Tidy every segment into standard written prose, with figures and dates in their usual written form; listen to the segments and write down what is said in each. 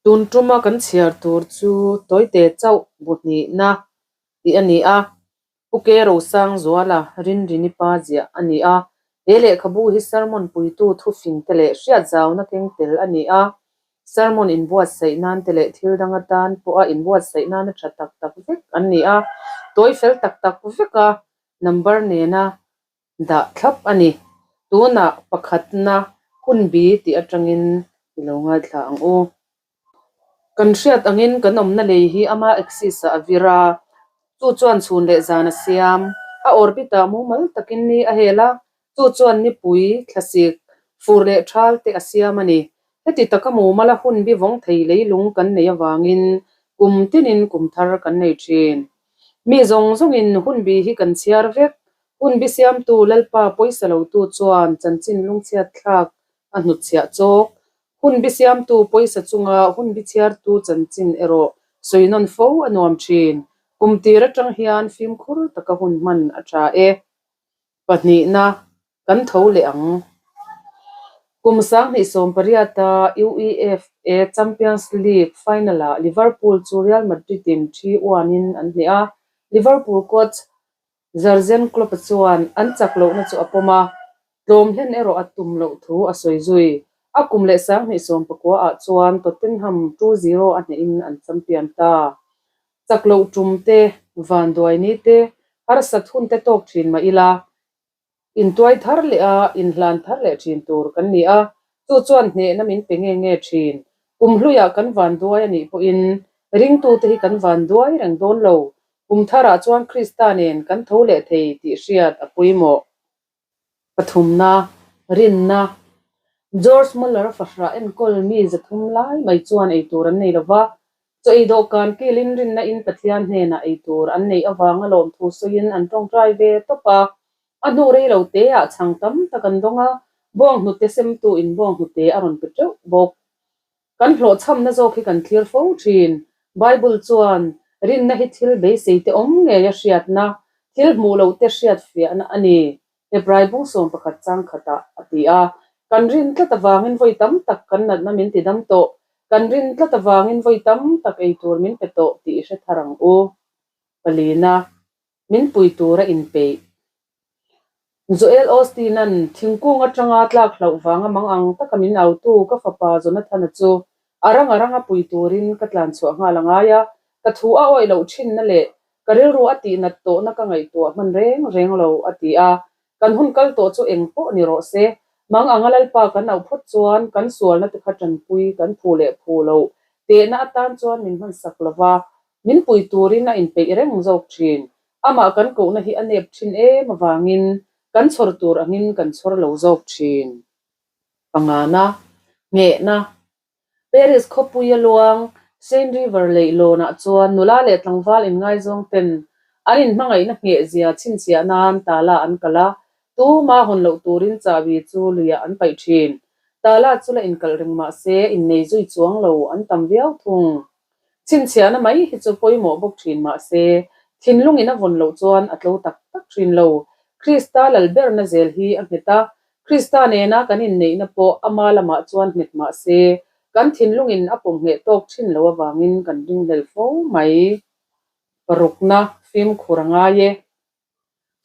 Tun tuma kan chhiar tur chu tawite chauh bu hnihna tih a ni a, Pu Ke Rosangzuala Rinrini pa ziah a ni a. He lehkhabu hi sermon puitu thufing te leh hriatzauna keng tel a ni a, sermon inbuatsaih nan te leh thil dang atan pawha inbuatsaih nana tha tak tak vek an ni a, tawi fel tak tak veka number nena dah thlap a ni. Tunah pakhatna hunbi tih atangin i lo ngaithla ang u. Kan hriat angin kan awmna lei hi ama axis-ah a vir a, chu chuan chhun leh zan a siam. A orbit-ah mumal takin ni a hel a, chu chuan nipui, thlasik, fur leh thal te a siam a ni. Heti taka mumala hunbi vawng thei leilung kan neih avangin kum tinin kum thar kan nei thin. Mi zawng zawngin hunbi hi kan chhiar vek. Hunbi siamtu Lalpa pawisa lotu chuan chanchin lungchhiat thlak a hnutchhiah chawk. Hunbi siamtu pawisa chunga hunbi chhiartu chanchin erawh sawi nawn fo a nuam thin. Kum tir atang hian fimkhur taka hun hman a tha e. Pahnihna, Kan tho leh ang. Kum 2018-a UEFA Champions League final-ah Liverpool chu Real Madrid-in 3-1-in an hneh a, Liverpool coach Jurgen Klopp-a chuan an chak lohna chu a pawm a, tlawm hlen erawh a tum loh thu a sawi zui. A kum leh 2019-ah chuan Tottenham 2-0 a hnehin an champion ta. Chak loh tum te, vanduai ni te, harsat hun te tawk thin mah ila, Intuai thar leh a, inhlan thar leh thin tur kan ni a, chu chuan hnehna min pe nge nge thin. Kum hluiah kan van duai a nih pawhin ringtute hi kan van duai reng dawn lo. Kum tharah chuan Krista nen kan tho leh thei tih hriat a pawimawh. Pathumna, Rinna. George Muller fahrah enkawl mi 300 lai mai chuan eitur an nei lova, Chaw ei dawhkan kilin rinna in Pathian hnenah ei tur an neih avanga lawmthu sawiin an tawngtai ve tawp a. A hnu rei lo teah chhang tam tak an dawng a, bawnghnute semtu in bawnghnute a rawn pe teuh bawk. Kan hlawhchhamna zawk hi kan thlir fo thin. Bible chuan rinna hi thil beisei te awm ngei a hriatna, thil hmuh loh te hriatfiahna a ni. Hebrai bung 11 chang khatah a ti a, Kan rin tlat avangin vawi tam tak kan natna min ti dam tawh, kan rin tlat avangin vawi tam tak ei tur min pe tawh tih i hre thar ang u. Palina, min pui tura inpeih. Joel Osteen-a'n thingkung atanga tlak hlauh vanga mang ang taka min autu ka fapa Jonathan-a chu a rang a ranga pui turin ka tlan chhuah nghal a ngai a, ka thu a awih loh thinna leh Ka rilru a tihnat tawhna ka ngaihtuah hman reng reng lo, a ti a. Kan hun kal tawh chu eng pawh ni rawh se. Mang anga Lalpa kan auh phawt chuan kan sualna te kha tanpui kan phu leh phu loh tehna atan chuan min hmansak lo va, min pui turin a inpeih reng zawk thin. Amah kan kohna hi a nep thin em avangin kan chhawr tur angin kan chhawr lo zawk thin. Pangana, Nghehna. Paris khawpui a luang Seine River leihlawnah chuan nula leh tlangval inngaizawng ten an inhmangaihna ngheh zia chhinchhiah nan tala an kal a, tuma hawn loh turin chahbi chu luiah an paih thin. Tala chu la inkalh reng mah se innei zui chuang lo an tam viau thung. Chhinchhiahna mai hi chu pawimawh bawk thin mah se, thinlungin a vawn loh chuan a tlo tak tak thin lo. Krista lal berna zel hi a nghet a, Krista nena kan inneihna pawh ama lamah chuan nghet mah se, kan thinlungin a pawm ngheh tawk thin lo avangin kan ringhlel fo mai. Parukna fimkhur a ngai e.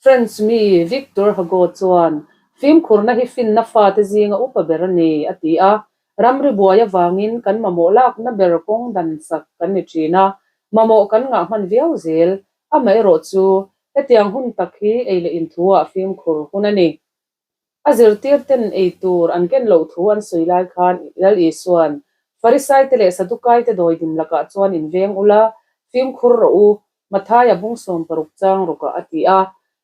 French mi Victor Hugo chuan, Fimkhurna hi finna fate zinga upa ber a ni, a ti a. Ramri buai avangin kan mamawh lakna ber kawng dan sak kan ni thin a, mamawh kan ngah hman viau zel. Amaherawhchu, hetiang hun tak hi ei leh inthuah fimkhur hun a ni. A zirtirten ei tur an ken loh thu an sawi lai khan Lal Isua'n, Farisaite leh Sadukaite dawidim lakah chuan inveng ula, fimkhur rawh u, Mathaia bung 60 chang rukah a ti a.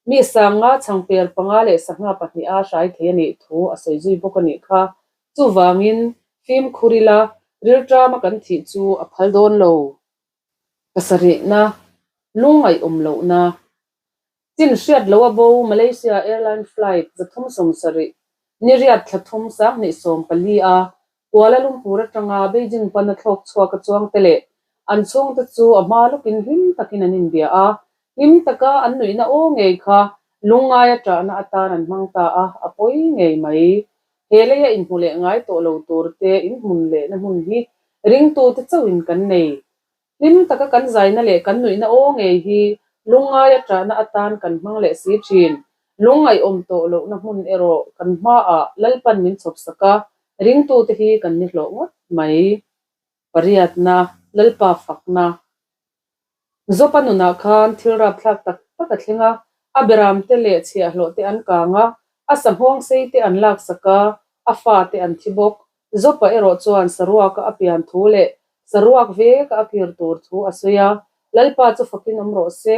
Mi sanga chhangper panga leh sangha pahniha hrai thei a nih thu a sawi zui bawk a nih kha. Chuvangin, fimkhur ila, rilṭama kan thih chu a phal dawn lo. Pasarihna, lungngaihawm lohna. Chin hriat lo a bo Malaysia Airline flight 370 ni riat thla thum 2014 a Kuala Lumpur atanga Beijing pana thlawk chhuak a chuang te leh an chhungte chu a hma lawkin hlim takin an inbia a, hlim taka an nuihna aw ngei kha lungngaia ṭahna atan an hmang ta a, a pawi ngei mai. He leia inhmu leh ngai tawh lo tur te inhmun lehna hmun hi Ringtute chauhin kan nei. Hlim taka kan zaina leh kan nuihna aw ngei hi lungngaia ṭahna atan kan hmang leh si ṭhin. Lungngaihawm tawh lohna hmun erawh kan hmaah Lalpan min chhawpsak a, ringtute hi kan ni hlawh ngawt mai. Pariatna, Lalpa fakna. Zopa nunah khan thil rapthlak tak tak a thleng a, a beramte leh chhiahhlawhte an kang a, a sahmawng seite an laksak a, a fate an thi bawk. Zopa erawh chuan saruaka a pian thu leh saruak veka a kir tur thu a sawi a, Lalpa chu fakin awm rawh se.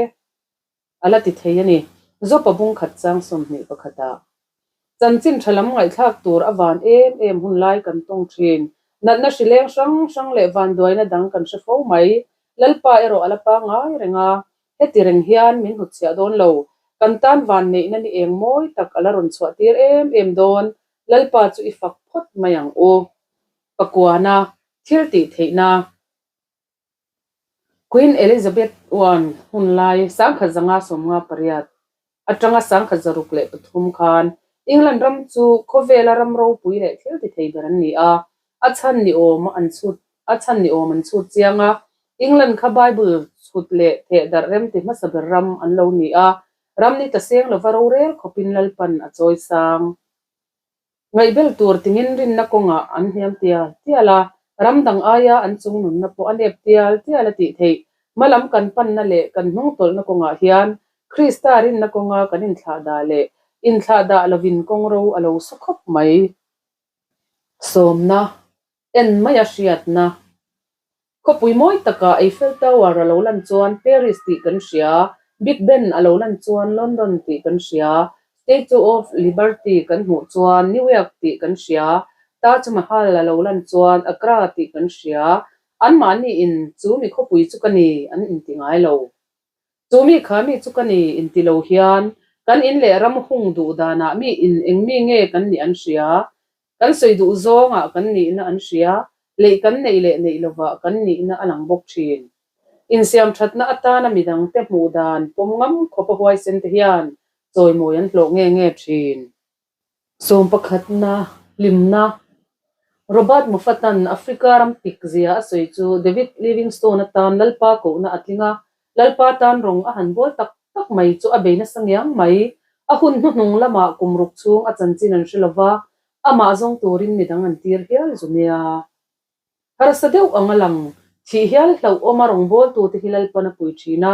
A la ti thei a ni. Zopa bung khat chang 21 ah. Chanchin tha lam ngaihthlak tur a van em em hun lai kan tawng thin. Natna hrileng hrang hrang leh vanduaina dang kan hre fo mai. Lalpa erawh a la pangngai reng a. Heti reng hian min hnutchhiah dawn lo. Kan tan vanneihna ni eng mawi tak a la rawn chhuah tir em em dawn. Lalpa chu i fak phawt mai ang u. Pakuana, thil tih theihna. Queen Elizabeth I hun lai 1558 atanga 1603 khan England ram chu khawvela ram ropui leh thil ti thei ber an ni a, a chhan ni awm an chhut a chhan ni awm an chhut chiang a, England kha Bible chhut leh thehdarh remti hmasa ber ram an lo ni a, ram ni ta seng lova rorel khawpin Lalpan a chawi sang. Ngaihbel tur tingin rinna kawngah an hniam tial tial a, ram dang aia an chung nunna pawh a nep tial tial a tih theih. Hmalam kan panna leh kan hnungtawlhna kawngah hian Krista rinna kawnga kan inthlahdah leh inthlahdah lovin kawngro a lo su khawp mai. Sawmna, en maia hriatna. Khawpui mawi takah Eiffel Tower a lo lan chuan Paris tih kan hria, Big Ben a lo lan chuan London tih kan hria, Statue of Liberty kan hmuh chuan New York tih kan hria, Taj Mahal a lo lan chuan Agra tih kan hria. Anmahni in chu mi khawpui chu ka ni an inti ngai lo. Chu mi kha mi chu ka ni inti lo hian kan in leh ram hung duh danah mi in eng mi nge kan nih an hria. Kan sawi duh zawngah kan nihna an hria, leih kan neih leh neih lovah kan nihna a lang bawk thin. Insiam thatna atana midangte hmuh dan pawm ngam khawpa huaisen te hian chawimawi an hlawh nge nge thin. Sawm pakhatna, hlimna. Robert Moffat-a'n Africa ram pik zia a sawi chu David Livingstone atan Lalpa kohna a tling a, Lalpa tan rawng a han bawl tak tak mai chu a bei nasa ngiang mai. A hun hnuhnung lamah kum ruk chhung a chanchin an hre lo va, amah zawng turin midang an tir hial zu nia. Harsa deuh ang a lang, thih hial hlauhawma rawngbawltute hi Lalpan a pui thin a,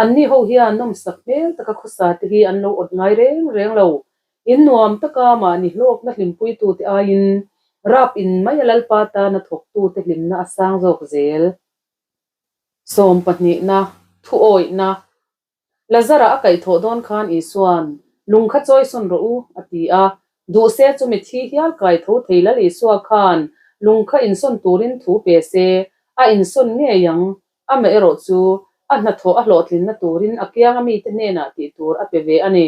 anni ho hian nawmsak hmel taka khawsa te hi an lo awt ngai reng reng lo. In nuam taka mahni hlawkna hlimpuitute aiin rap in mai a Lalpa tana thawktute hlimna a sang zawk zel. Sawm pahnihna, thuawihna. Lazara a kaihthawh dawn khan Isua'n, Lung kha chawi sawn rawh u, a ti a. Duh se chu mithi hial kai tho thei Lal Isua khan lung kha insawn turin thu pe se, a insawn ngei ang. Amaherawh chu, a hnathawh a hlawhtlinna turin a kianga mite hnenah tih tur a pe ve a ni.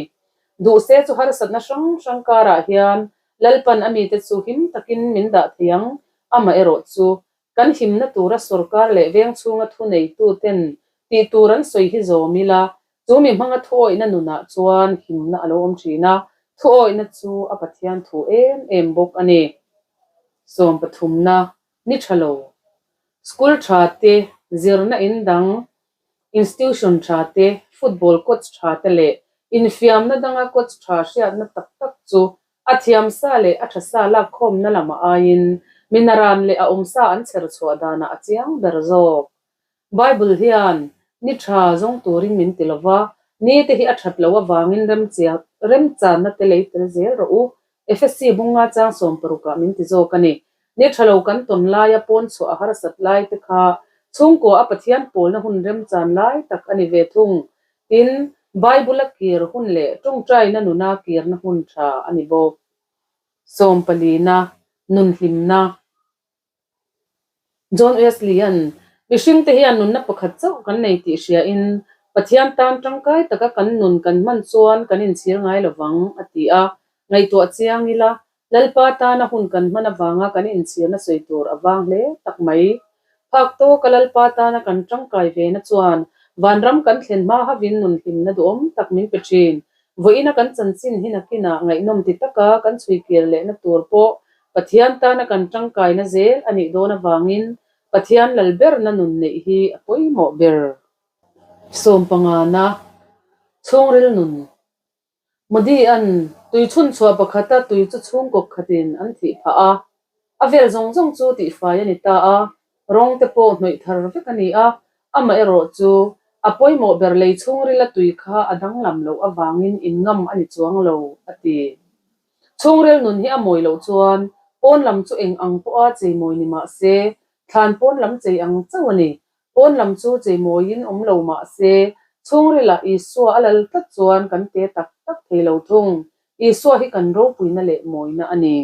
Duh se chu harsatna hrang hrang karah hian Lalpan a mite chu him takin min dah thei ang. Amaherawh chu, Kan himna tura sorkar leh veng chhunga thuneituten tih tur an sawi hi zawm ila, chu mi hmanga thuawihna nunah chuan himna a lo awm thin a, thuawihna chu a Pathian thu em em bawk a ni. Sawm pathumna, ni tha lo. School tha te, zirna in dang, institution tha te, football coach tha te leh infiamna danga coach tha hriatna tak tak chu A thiam sa leh a tha sa lak khawmna lamah aiin mi naran leh a awm sa an chher chhuah danah a chiang ber zawk. Bible hian ni tha zawng turin min ti lova, ni te hi a that loh avangin remchanna te lei tel zel rawh u, Efesi bunga chang sawmparukah min ti zawk a ni. Ni tha lo kan tawn laia pawn chhuah a harsat lai te kha chhungkua a Pathian pawlna hun remchan lai tak a ni ve thung. Tin, Bible-a kir hun leh tawngtaina nuna kirna hun tha a ni bawk. Sawm palina, nun hlimna. John Wesley-a'n, Mihringte hian nunna pakhat chauh kan nei tih hriain, Pathian tan tangkai taka kan nun kan hman chuan kan inchhir ngai lo vang, a ti a. Ngaihtuah chiang ila, Lalpa tana hun kan hman avanga kan inchhirna sawi tur a vang hle tak mai. Phak tawka Lalpa tana kan tangkai vena chuan vanram kan thlen hma havin nun hlimna duhawm tak min pe thin. Vawiina kan chanchin hi nakinah ngaihnawm ti taka kan chhuikir lehna tur pawh Pathian tana kan tangkaina zel a nih dawn avangin Pathian lal berna nun neih hi a pawimawh ber. Sawmpangana, Chhungril nun. Modi-a'n tui chhunchhuah pakhata tui chu chhungkaw khatin an thih phah a, a vel zawng zawng chu tihfai a ni ta a, rawng te pawh hnawih thar vek a ni a, amaherawh chu a pawimawh ber lei chhungrila tui kha a danglam loh avangin inngam a ni chuang lo, a ti. Chhungril nun hi a mawi loh chuan pawn lam chu eng ang pawha cheimawi ni mah se, thlan pawn lam chei ang chauh a ni. Pawn lam chu cheimawiin awm lo mah se, chhungrilah Isua a lal tlat chuan kan te tak tak thei lo thung. Isua hi kan ropuina leh mawina a ni.